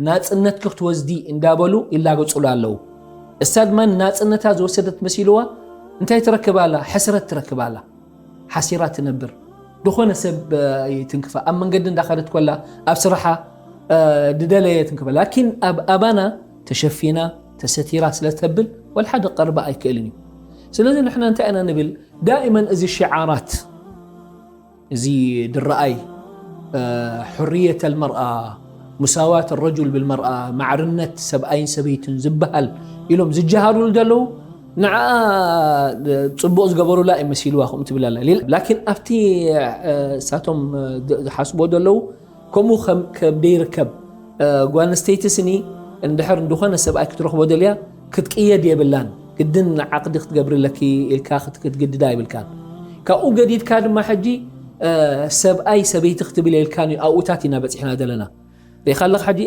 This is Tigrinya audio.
ናጽነትኪ ክትወስዲ እንዳበሉ ይላገጹላ ኣለዉ። እሳ ድማ ናጽነታ ዝወሰደት መሲልዋ እንታይ ትረክብ ኣላ? ሕስረት ትረክብ ኣላ። ሓሲራ ትነብር። ዝኾነ ሰብ ይትንክፋ፣ ኣብ መንገዲ እንዳኸደት ኮላ፣ ኣብ ስራሓ ድደለየ ትንክፋ። ላኪን ኣብ ኣባና ተሸፊና ተሰቲራ ስለ ተብል ወላ ሓደ ቀርባ ኣይክእልን እዩ። ስለዚ ንሕና እንታይ ኢና ንብል? ዳእመን እዚ ሽዓራት እዚ ድረኣይ ሕርየት ኣልመርኣ፣ ሙሳዋት ረጁል ብልመርኣ፣ ማዕርነት ሰብኣይን ሰበይትን ዝበሃል ኢሎም ዝጀሃሩሉ ዘለዉ ንዓ ጽቡቕ ዝገበሩላ እዩ መሲልዋ ከምኡ ትብል ኣላ። ሌላ- ላኪን ኣብቲ እሳቶም ዝሓስቦ ዘለዉ ከምኡ ከም ከም ደይርከብ ጓል ኣንስተይቲ ስኒ እንድሕር እንደኾነ ሰብኣይ ክትረኽቦ ደልያ ክትቅየድ የብላን። ግድን ዓቕዲ ክትገብሪ ኣለኪ ኢልካ ክትግድዳ ኣይብልካን። ካብኡ ገዲድካ ድማ ሕጂ ሰብኣይ ሰበይቲ ክትብል የልካን እዩ። ኣብኡታት ኢና በፂሕና ዘለና። ሪኢኻ ኣለኻ ሕጂ